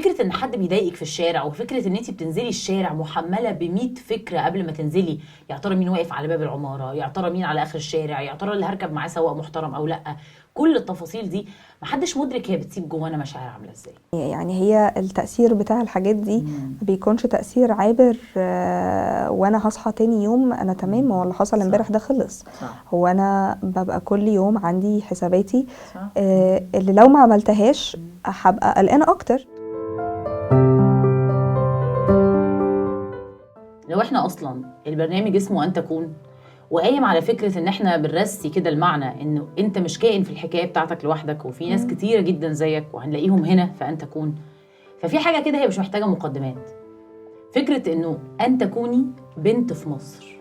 فكرة ان حد بيضايقك في الشارع، وفكره ان انت بتنزلي الشارع محمله ب100 فكرة قبل ما تنزلي، يا ترى مين واقف على باب العماره، يا ترى مين على اخر الشارع، يا ترى اللي هركب معاه سواق محترم او لا. كل التفاصيل دي محدش مدرك هي بتسيب جوانا مشاعر عامله ازاي. يعني هي التأثير بتاع الحاجات دي ما بيكونش تأثير عابر، وانا هصحى تاني يوم انا تمام، هو اللي حصل امبارح ده خلص. هو انا ببقى كل يوم عندي حساباتي، اللي لو ما عملتهاش هبقى قلقانة اكتر. لو احنا اصلا البرنامج اسمه ان تكون، وقايم على فكرة ان احنا بنرسي كده المعنى انه انت مش كائن في الحكاية بتاعتك لوحدك، وفي ناس كتيرة جدا زيك وهنلاقيهم هنا في ان تكون. ففي حاجة كده هي مش محتاجة مقدمات، فكرة انه ان تكوني بنت في مصر.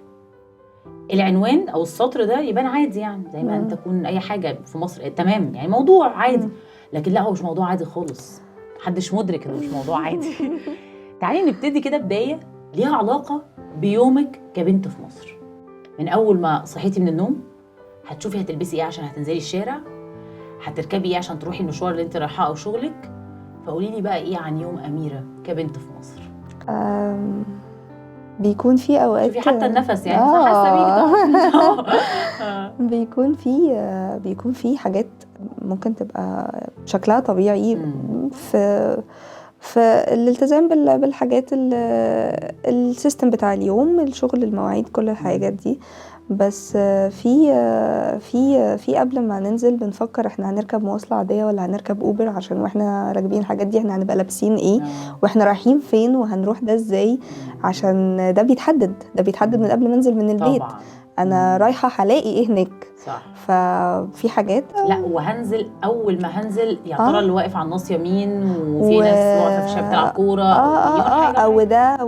العنوان او السطر ده يبان عادي، يعني زي ما ان تكون اي حاجة في مصر، تمام، يعني موضوع عادي. لكن لا، هو مش موضوع عادي خالص، محدش مدرك انه مش موضوع عادي. تعالي نبتدي كده بداية ليها علاقة بيومك كبنت في مصر. من أول ما صحيتي من النوم هتشوفي هتلبسي إيه عشان هتنزلي الشارع، هتركبي إيه عشان تروحي المشوار اللي أنت رايحاه أو شغلك. فقولي لي بقى إيه عن يوم أميرة كبنت في مصر؟ بيكون في أوقات، شوفي حتى النفس يعني حاسة بيكي طبعا. بيكون في حاجات ممكن تبقى شكلها طبيعي في الالتزام بالحاجات، ال system بتاع اليوم، الشغل، المواعيد، كل الحاجات دي. بس في في في قبل ما ننزل بنفكر احنا هنركب مواصلة عادية ولا هنركب اوبر، عشان واحنا راكبين الحاجات دي احنا هنبقى لابسين ايه، واحنا رايحين فين، وهنروح ده ازاي، عشان ده بيتحدد من قبل ما انزل من البيت. طبعا. انا رايحة هلاقي ايه هناك. صح. ففي حاجات لا، وهنزل اول ما هنزل يا ترى اللي واقف على الناصية مين، وفي ناس واقفة في الشارع بتلعب كورة، او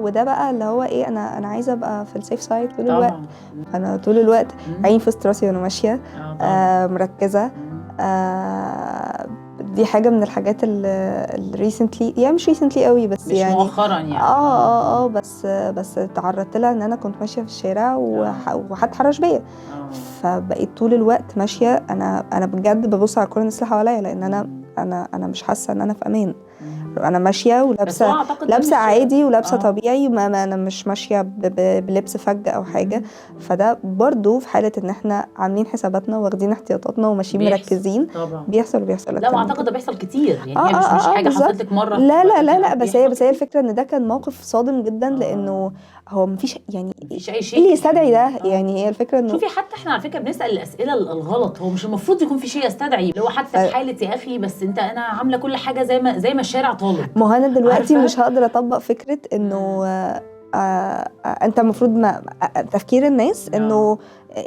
وده بقى اللي هو ايه، انا عايزه ابقى في ال safe side طول الوقت. انا طول الوقت عيني في وسط راسي وانا ماشية، مركزه. دي حاجة من الحاجات اللي recently، يعني مش recently قوي، بس مش يعني مؤخرا يعني. بس تعرضت لها ان انا كنت ماشية في الشارع وحد حرش بيا. فبقيت طول الوقت ماشية انا بجد ببص على كل الناس اللي حواليا، لان انا مش حاسه ان انا في امان. انا ماشية ولابسه لابسه عادي ولابسه طبيعي، ما انا مش ماشية بلبس فج او حاجة. فده برضو في حاله ان احنا عاملين حساباتنا واخدين احتياطاتنا وماشيين مركزين. طبعا. بيحصل. لا، واعتقد ده بيحصل كتير يعني. هي مش حاجة حصلت لك مرة. لا لا لا لا، بس هي الفكرة ان ده كان موقف صادم جدا، لانه هو مفيش يعني مفيش اي شيء اللي يستدعي ده. يعني هي الفكرة انه شوفي، حتى احنا على فكرة بنسال الاسئلة الغلط. هو مش المفروض يكون في شيء يستدعي، اللي هو حتى في حاله يا اخي بس انت انا عامله كل حاجة زي ما الشارع طالب. ما هو انا دلوقتي مش هقدر اطبق فكرة انه انت المفروض ما تفكير الناس انه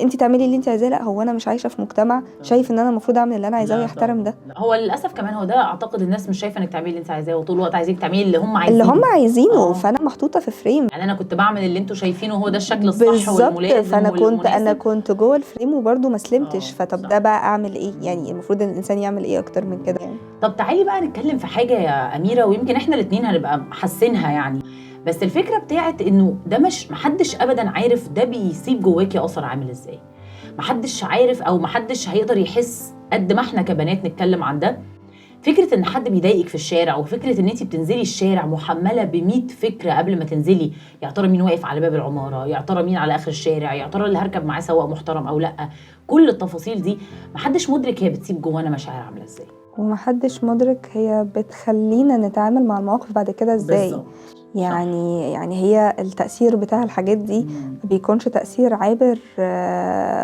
انت تعملي اللي انت عايزاه. لا، هو انا مش عايشه في مجتمع شايف ان انا المفروض اعمل اللي انا عايزاه ويحترم ده. هو للاسف كمان هو ده، اعتقد الناس مش شايفه انك تعملي اللي انت عايزاه، وطول الوقت عايزينك تعملي اللي هم عايزينه، اللي هم عايزينه. فانا محطوطة في frame، يعني انا كنت بعمل اللي انتوا شايفينه هو ده الشكل الصح والملائم. فانا كنت جوه ال frame وبرده ما سلمتش. فطب ده بقى اعمل ايه يعني؟ المفروض ان الانسان يعمل ايه اكتر من كده يعني؟ طب تعالي بقى نتكلم في حاجة يا اميره، ويمكن احنا الاثنين هنبقى حاسينها يعني. بس الفكرة بتاعت انه ده مش محدش ابدا عارف ده بيسيب جواكي اثر عامل ازاي. محدش عارف او محدش هيقدر يحس قد ما احنا كبنات نتكلم عن ده. فكرة ان حد بيضايقك في الشارع، وفكره ان انت بتنزلي الشارع محمله ب100 فكرة قبل ما تنزلي، يا ترى مين واقف على باب العماره، يا ترى مين على اخر الشارع، يا ترى اللي هركب معاه سواق محترم او لا. كل التفاصيل دي محدش مدرك هي بتسيب جوانا مشاعر عامله ازاي، ومحدش مدرك هي بتخلينا نتعامل مع المواقف بعد كده ازاي. بالظبط. يعني هي التأثير بتاع الحاجات دي ما بيكونش تأثير عابر،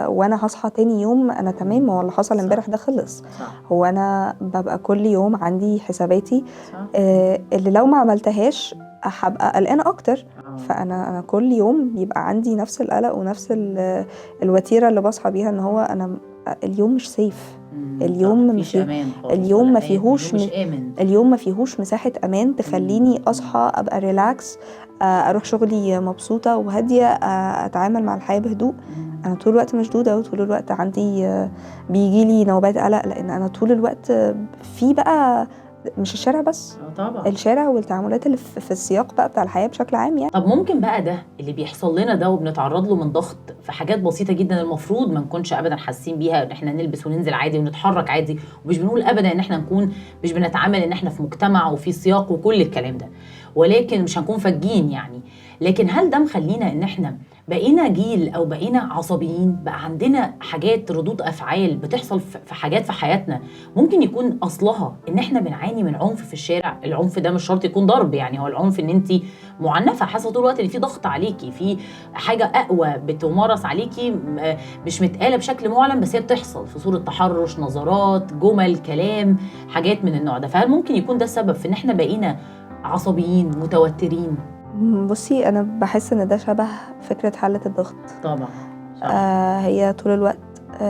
وانا هصحى تاني يوم انا تمام، هو اللي حصل امبارح ده خلص. هو انا ببقى كل يوم عندي حساباتي، اللي لو ما عملتهاش هبقى قلقانة اكتر. فانا كل يوم بيبقى عندي نفس القلق ونفس الوتيرة اللي بصحى بيها، ان هو انا اليوم مش safe، اليوم اليوم ما فيهوش اليوم ما فيهوش مساحة امان تخليني اصحى ابقى relax، اروح شغلي مبسوطة وهاديه، اتعامل مع الحياة بهدوء. انا طول الوقت مشدودة، وطول الوقت عندي بيجي لي نوبات قلق، لان انا طول الوقت في بقى مش الشارع بس، طبعا الشارع والتعاملات اللي في السياق بقى بتاع الحياة بشكل عام يعني. طب ممكن بقى ده اللي بيحصل لنا ده وبنتعرض له من ضغط في حاجات بسيطة جدا المفروض ما نكونش ابدا حاسين بيها، ان احنا نلبس وننزل عادي ونتحرك عادي، ومش بنقول ابدا ان احنا نكون مش بنتعامل ان احنا في مجتمع وفي سياق وكل الكلام ده، ولكن مش هنكون فجين يعني. لكن هل ده مخلينا ان احنا بقينا جيل او بقينا عصبيين؟ بقى عندنا حاجات ردود افعال بتحصل في حاجات في حياتنا ممكن يكون اصلها ان احنا بنعاني من عنف في الشارع. العنف ده مش شرط يكون ضرب يعني، هو العنف ان انت معنفه، حاسه طول الوقت ان في ضغط عليكي، في حاجة اقوى بتمارس عليكي مش متقاله بشكل معلن، بس هي بتحصل في صوره تحرش، نظرات، جمل، كلام، حاجات من النوع ده. فهل ممكن يكون ده السبب في ان احنا بقينا عصبيين متوترين؟ بصي انا بحس ان ده شبه فكرة حاله الضغط. طبعا هي طول الوقت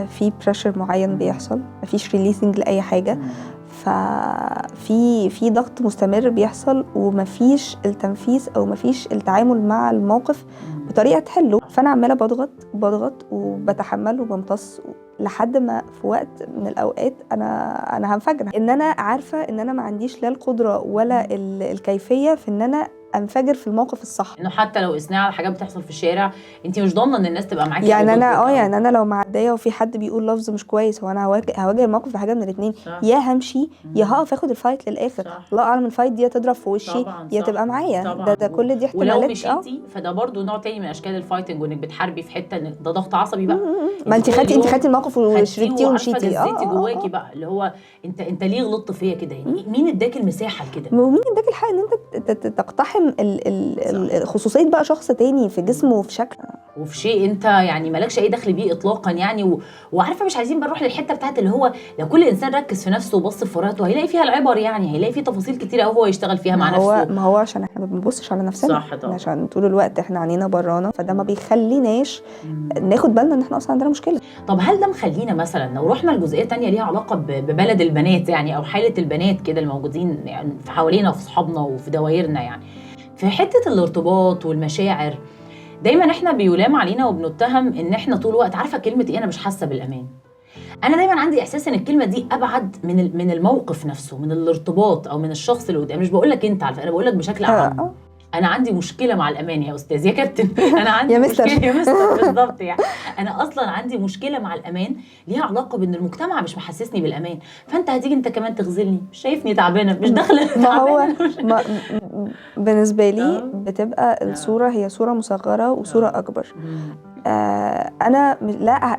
في pressure معين بيحصل، مفيش releasing لاي حاجة، ففي ضغط مستمر بيحصل ومفيش التنفيذ او مفيش التعامل مع الموقف بطريقة تحله. فانا عماله بضغط وبتحمل وبمتص لحد ما في وقت من الاوقات انا هنفجر. ان انا عارفه ان انا ما عنديش لا القدرة ولا الكيفية في ان انا انفجر في الموقف الصح. انه حتى لو اثناء على حاجات بتحصل في الشارع انت مش ضامنه ان الناس تبقى معاكي يعني. انا يعني انا لو معدية وفي حد بيقول لفظ مش كويس، هو انا هواجه الموقف بحاجة من الاثنين، يا همشي يا هقف اخد ال fight للاخر. الله اعلم ال fight دي تضرب في وشي يا تبقى معايا. ده كل دي احتمالات. ولو مشيتي فده برضو نوع تاني من اشكال ال fighting، وانك بتحاربي في حتة ان ده ضغط عصبي بقى. ما انت خدتي الموقف وشربتيه ومشيتي. جواكي بقى اللي هو انت ليه غلطت فيا كده يعني؟ مين اداك المساحة لكده؟ ومين اداك الحق ان انت تقتحم خصوصية بقى شخص تاني في جسمه وفي شكله وفي شيء انت يعني مالكش اي دخل بيه اطلاقا يعني. وعارفه مش عايزين بقى نروح للحتة بتاعت اللي هو لو كل انسان ركز في نفسه وبص في فراغته هيلاقي فيها العبر يعني، هيلاقي فيه تفاصيل كتير قوي هو يشتغل فيها مع نفسه. ما هو عشان احنا ما بنبصش على نفسنا. صح طبعا. عشان طول الوقت احنا عينينا برانا، فده ما بيخليناش ناخد بالنا ان احنا اصلا عندنا مشكلة. طب هل ده مخلينا مثلا لو رحنا لجزئيه ثانية ليها علاقة ببلد البنات يعني، او حاله البنات كده الموجودين يعني في حوالينا وفي اصحابنا وفي دوايرنا يعني، في حتة الارتباط والمشاعر، دايما احنا بيلام علينا وبنتهم ان احنا طول الوقت عارفه كلمة ايه، انا مش حاسه بالامان. انا دايما عندي احساس ان الكلمة دي ابعد من الموقف نفسه، من الارتباط او من الشخص اللي قدامي. مش بقول لك انت، على فكرة انا بقول لك بشكل عام. انا عندي مشكلة مع الامان يا استاذ يا كابتن، انا عندي يا مستر مشكلة يا مستر بالظبط يعني. انا اصلا عندي مشكلة مع الامان ليها علاقة بان المجتمع مش محسسني بالامان، فانت هتيجي انت كمان تغزلني، مش شايفني تعبانة، مش داخله تعبانة. ما هو بالنسبة لي بتبقى الصورة هي صوره مصغرة وصوره اكبر. انا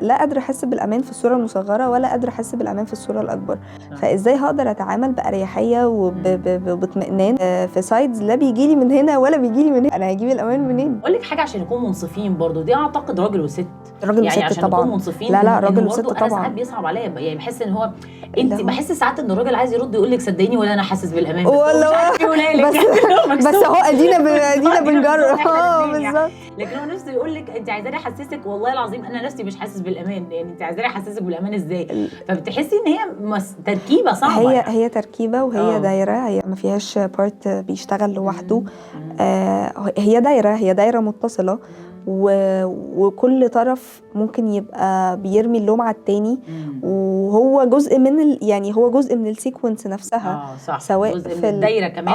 لا قادرة احس بالامان في الصورة المصغرة ولا قادرة احس بالامان في الصورة الاكبر. فازاي هقدر اتعامل باريحية وباطمئنان في sides لا بيجي لي من هنا ولا بيجي لي من هنا؟ انا هجيب الامان منين؟ اقول لك حاجة عشان نكون منصفين برضو، دي اعتقد راجل وست، راجل يعني وست عشان طبعا نكون منصفين. لا راجل وست طبعا. انا ساعات بيصعب عليا يعني، بحس ان هو انت، بحس ساعات ان الراجل عايز يرد يقول لك صدقيني ولا انا حاسس بالامان، بس ولا مش عارف يقولها لك، بس اهو ادينا بنجرب. بالظبط. لكن هو نفسه يقول لك انت عايزاني احسسك، والله العظيم انا نفسي مش حاسس بالامان، يعني انت عايزاني احسسك بالامان ازاي؟ فبتحسي ان هي تركيبه صعبة. هي يعني. هي تركيبه وهي دايرة، هي ما فيهاش part بيشتغل لوحده. هي دايرة، هي دايرة متصلة، وكل طرف ممكن يبقى بيرمي اللوم على التاني، وهو جزء من يعني هو جزء من ال sequence نفسها. صح. سواء جزء في من الدايرة كمان،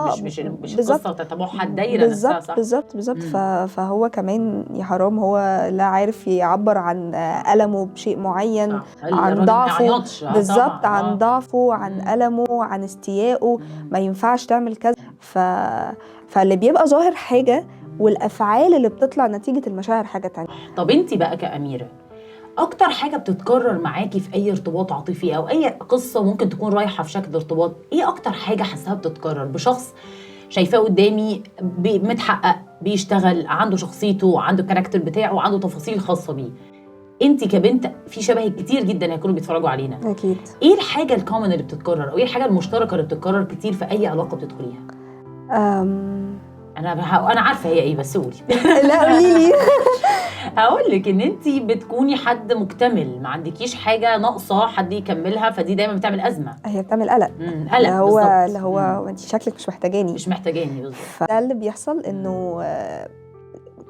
مش بس يعني مش قصة وتتبعها الدايرة نفسها. صح بالظبط بالظبط. فهو كمان يا حرام هو لا عارف يعبر عن ألمه بشيء معين، عن ضعفه بالظبط، عن ضعفه، عن ألمه، عن استيائه، ما ينفعش تعمل كذا. فاللي بيبقى ظاهر حاجة، والافعال اللي بتطلع نتيجة المشاعر حاجة تانية. طب انت بقى كأميرة، اكتر حاجة بتتكرر معاكي في اي ارتباط عاطفي او اي قصة ممكن تكون رايحة في شكل ارتباط، ايه اكتر حاجة حاساها بتتكرر بشخص شايفاه قدامي متحقق، بيشتغل، عنده شخصيته، عنده ال character بتاعه، عنده تفاصيل خاصة بيه؟ انت كبنت في شبهك كتير جدا هيكونوا بيتفرجوا علينا اكيد. ايه الحاجة ال common اللي بتتكرر، او ايه الحاجة المشتركة اللي بتتكرر كتير في اي علاقة بتدخليها؟ انا عارفه هي ايه، بس قولي. لا قولي لي. هقول لك ان انت بتكوني حد مكتمل، ما عندكيش حاجة ناقصه حد يكملها، فدي دايما بتعمل ازمة. هي بتعمل قلق. قلق هو اللي هو انت شكلك مش محتاجاني، مش محتاجاني بالظبط. فده اللي بيحصل، انه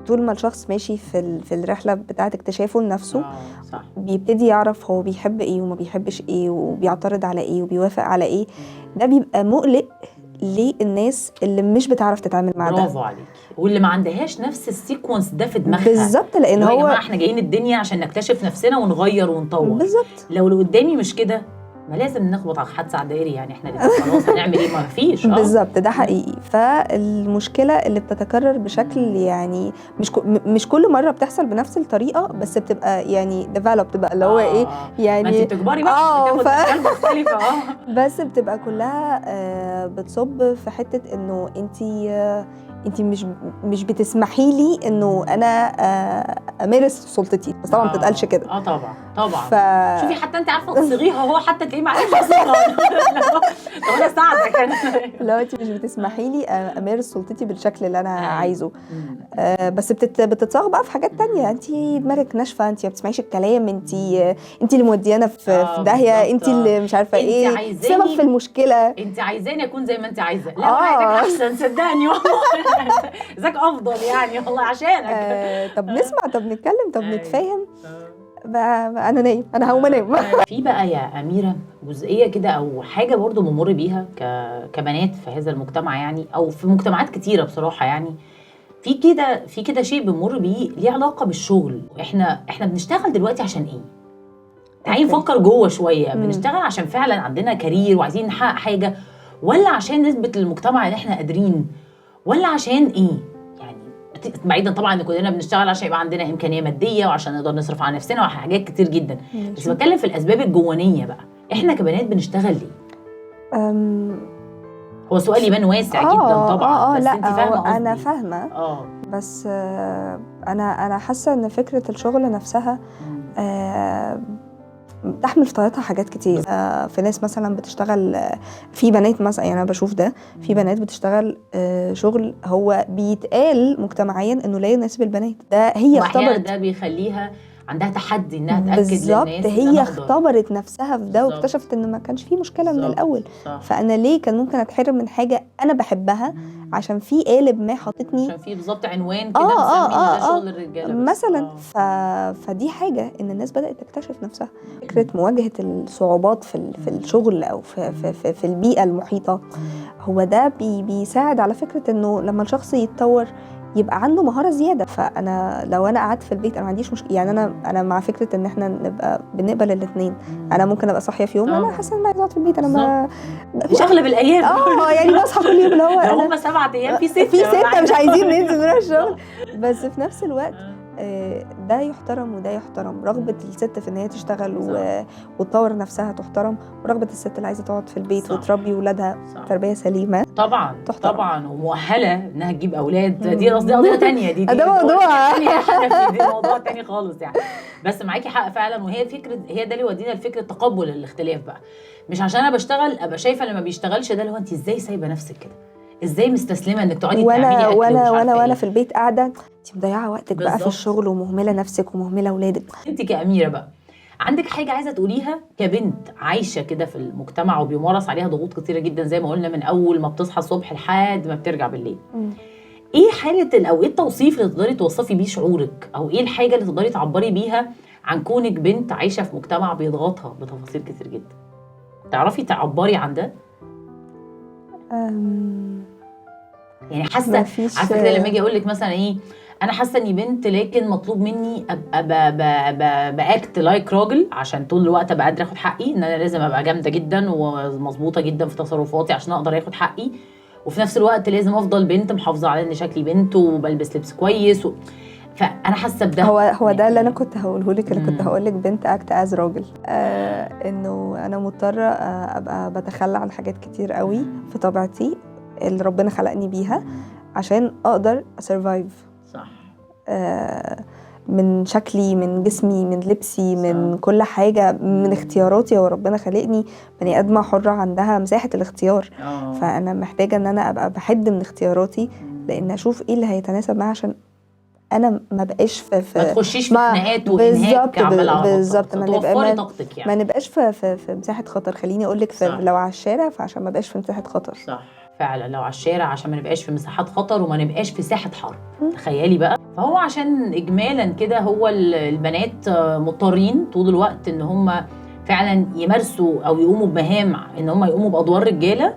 طول ما الشخص ماشي في الرحلة بتاعه اكتشافه لنفسه، صح، بيبتدي يعرف هو بيحب ايه وما بيحبش ايه، وبيعترض على ايه وبيوافق على ايه. ده بيبقى مقلق للناس اللي مش بتعرف تتعامل مع ده. برافو عليكي، واللي ما عندهاش نفس ال sequence ده في دماغها. بالظبط، لان اللي هو يا هو جماعة احنا جايين الدنيا عشان نكتشف نفسنا ونغير ونطور. بالظبط. لو اللي قدامي مش كده، ما لازم نخبط على حادثه على الدائري، يعني احنا الاتنين خلاص هنعمل ايه؟ ما فيش. بالظبط، ده حقيقي. فالمشكلة اللي بتتكرر بشكل يعني مش كل مرة بتحصل بنفس الطريقه، بس بتبقى يعني developed بقى، اللي هو ايه ما انت يعني بتكبري بقى، بتاخد اشكال مختلفه. بس بتبقى كلها بتصب في حتة انه انت مش بتسمحي لي انه انا امارس سلطتي، بس طبعا ما بتتقالش كده. طبعا طبعا. شوفي حتى انت عارفه تصيغيها، هو حتى تلاقيه ما عرفش يصيغها. طب انا اساعدك انا. لو انت مش بتسمحي لي امارس سلطتي بالشكل اللي انا عايزه. بس بتتصاغ بقى في حاجات تانية. انت دماغك ناشفه، انت ما بتسمعيش الكلام، انت اللي موديانا في داهية، انت اللي مش عارفه ايه سبب في المشكلة، انت عايزاني اكون زي ما انت عايزه. لا انا عايزاك احسن، صدقني والله عايزاك افضل يعني والله عشانك. طب نسمع، طب نتكلم، طب نتفاهم. بقى انا نايم، انا هقوم انام. في بقى يا اميره جزئية كده او حاجة برضو بنمر بيها كبنات في هذا المجتمع، يعني او في مجتمعات كتيرة بصراحة، يعني في كده شيء بنمر بيه ليه علاقة بالشغل. احنا بنشتغل دلوقتي عشان ايه؟ تعالي نفكر جوه شوية. بنشتغل عشان فعلا عندنا career وعايزين نحقق حاجة، ولا عشان نثبت للمجتمع ان احنا قادرين، ولا عشان ايه؟ يعني بعيدا طبعا ان كلنا بنشتغل عشان يبقى عندنا امكانية مادية وعشان نقدر نصرف على نفسنا وحاجات كتير جدا، بس بتكلم في الاسباب الجوانيه بقى، احنا كبنات بنشتغل ليه؟ هو سؤال يبان واسع جدا طبعا، بس لا انت فاهمه قصدي. انا فاهمه، بس انا حاسه ان فكرة الشغل نفسها تحمل في طياتها حاجات كتير. في ناس مثلا بتشتغل، في بنات مثلا، يعني انا بشوف ده، في بنات بتشتغل شغل هو بيتقال مجتمعيا انه لا يناسب البنات، ده هي اختبرت، ده بيخليها عندها تحدي انها تاكد بالظبط، للناس. هي اختبرت نفسها في ده واكتشفت انه ما كانش فيه مشكلة من الاول. صح. فانا ليه كان ممكن اتحرم من حاجة انا بحبها عشان في قالب ما حاططني، عشان في بالظبط عنوان كده مسمي ده شغل الرجالة مثلا. فدي حاجة ان الناس بدات تكتشف نفسها. فكرة مواجهة الصعوبات في الشغل او في في, في, في البيئة المحيطة، هو ده بيساعد على فكرة انه لما الشخص يتطور يبقى عنده مهارة زيادة. فانا لو انا قعدت في البيت انا ما عنديش مشكلة، يعني انا مع فكرة ان احنا نبقى بنقبل الاثنين. انا ممكن ابقى صاحية في يوم انا حاسه ان انا عايزه اقعد في البيت، انا ما مش اغلب الايام يعني بصحى كل يوم اللي هو هم 7 ايام في 6 في 6 مش عايزين ننزل نروح الشغل، بس في نفس الوقت ده يحترم وده يحترم. رغبة الست في ان هي تشتغل وتطور نفسها تحترم، ورغبة الست اللي عايزة تقعد في البيت وتربي ولادها تربية سليمة طبعا تحترم. طبعا، ومؤهلة انها تجيب اولاد، دي قصدي قضية تانية، دي ده موضوع دي موضوع تاني خالص يعني. بس معاكي حق فعلا، وهي فكرة، هي ده اللي يودينا لفكرة تقبل الاختلاف بقى. مش عشان انا بشتغل ابقى شايفة اللي ما بيشتغلش ده اللي هو انت ازاي سايبة نفسك كده، ازاي مستسلمه انك تقعدي تعملي اكل وانا في البيت قاعدة، انت مضيعة وقتك بقى في الشغل ومهمله نفسك ومهمله اولادك. انت كأميره بقى عندك حاجة عايزه تقوليها كبنت عايشه كده في المجتمع وبيمارس عليها ضغوط كتيرة جدا زي ما قلنا، من اول ما بتصحى الصبح لحد ما بترجع بالليل؟ ايه حاله او ايه التوصيف اللي تقدري توصفي بيه شعورك، او ايه الحاجة اللي تقدري تعبري بيها عن كونك بنت عايشه في مجتمع بيضغطها بتفاصيل كتير جدا؟ تعرفي تعبري عن ده؟ يعني حاسه، عارفه كده لما اجي اقول لك مثلا ايه، انا حاسه اني بنت لكن مطلوب مني ابقى ب act like راجل عشان طول الوقت ابقى قادرة اخد حقي، ان انا لازم ابقى جامدة جدا ومظبوطه جدا في تصرفاتي عشان اقدر اخد حقي، وفي نفس الوقت لازم افضل بنت محافظة على ان شكلي بنت وبلبس لبس كويس فانا حاسه بده. هو ده اللي انا كنت هقوله لك، اللي كنت هقول لك بنت act as راجل، انه انا مضطرة ابقى بتخلى عن حاجات كتير قوي في طبيعتي اللي ربنا خلقني بيها عشان اقدر ا survive. صح. من شكلي، من جسمي، من لبسي، من كل حاجة، من اختياراتي. هو ربنا خلقني بني ادمه حره عندها مساحة الاختيار. فانا محتاجه ان انا ابقى بحد من اختياراتي، لان اشوف ايه اللي هيتناسب معايا عشان انا ما بقاش في ما تخشيش في خناقات وانهاك عمال على بالظبط، ما نبقى طاقتك يعني، ما نبقاش في مساحة خطر. خليني اقول لك لو على الشارع، فعشان ما بقاش في مساحة خطر. صح فعلا، لو على الشارع عشان ما نبقاش في مساحات خطر وما نبقاش في ساحة حرب. تخيلي بقى. فهو عشان اجمالا كده هو البنات مضطرين طول الوقت ان هم فعلا يمارسوا او يقوموا بمهام، ان هم يقوموا بادوار رجاله.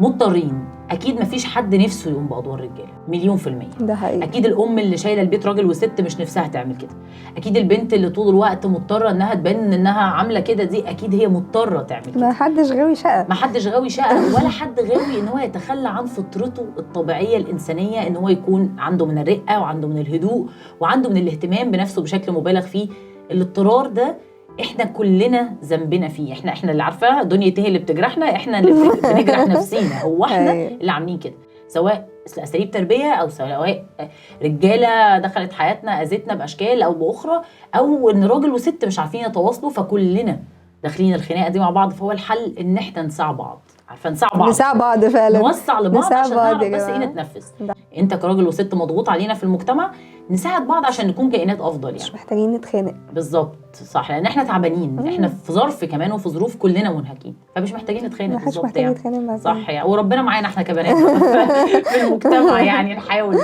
مضطرين، اكيد مفيش حد نفسه يقوم بادوار رجاله 1,000,000%. ده حقيقي. اكيد الام اللي شايله البيت راجل وست مش نفسها تعمل كده، اكيد البنت اللي طول الوقت مضطرة انها تبان انها عامله كده دي اكيد هي مضطرة تعمل كده. ما حدش غاوي شقه، ما حدش غاوي شقه، ولا حد غاوي ان هو يتخلى عن فطرته الطبيعية الانسانية، ان هو يكون عنده من الرقة وعنده من الهدوء وعنده من الاهتمام بنفسه بشكل مبالغ فيه. الاضطرار ده احنا كلنا ذنبنا فيه، احنا اللي عارفه دنيا هي اللي بتجرحنا، احنا اللي بنجرح نفسينا، هو احنا اللي عاملين كده، سواء اساليب تربيه او سواء رجاله دخلت حياتنا اذتنا باشكال او باخرى، او ان راجل وست مش عارفين يتواصلوا، فكلنا داخلين الخناقة دي مع بعض. فهو الحل ان احنا نساع بعض، عارفه نساع بعض، نساع بعض فعلا، نوسع لبعض عشان نعرف بس ايه نتنفس. انت كراجل وست مضغوط علينا في المجتمع، نساعد بعض عشان نكون كائنات افضل يعني. مش محتاجين نتخانق. بالظبط صح، لان احنا تعبانين، احنا في ظرف كمان وفي ظروف كلنا منهكين، فمش محتاجين نتخانق. مش محتاجين نتخانق، صح يعني، وربنا معانا احنا كبنات في المجتمع يعني، نحاول.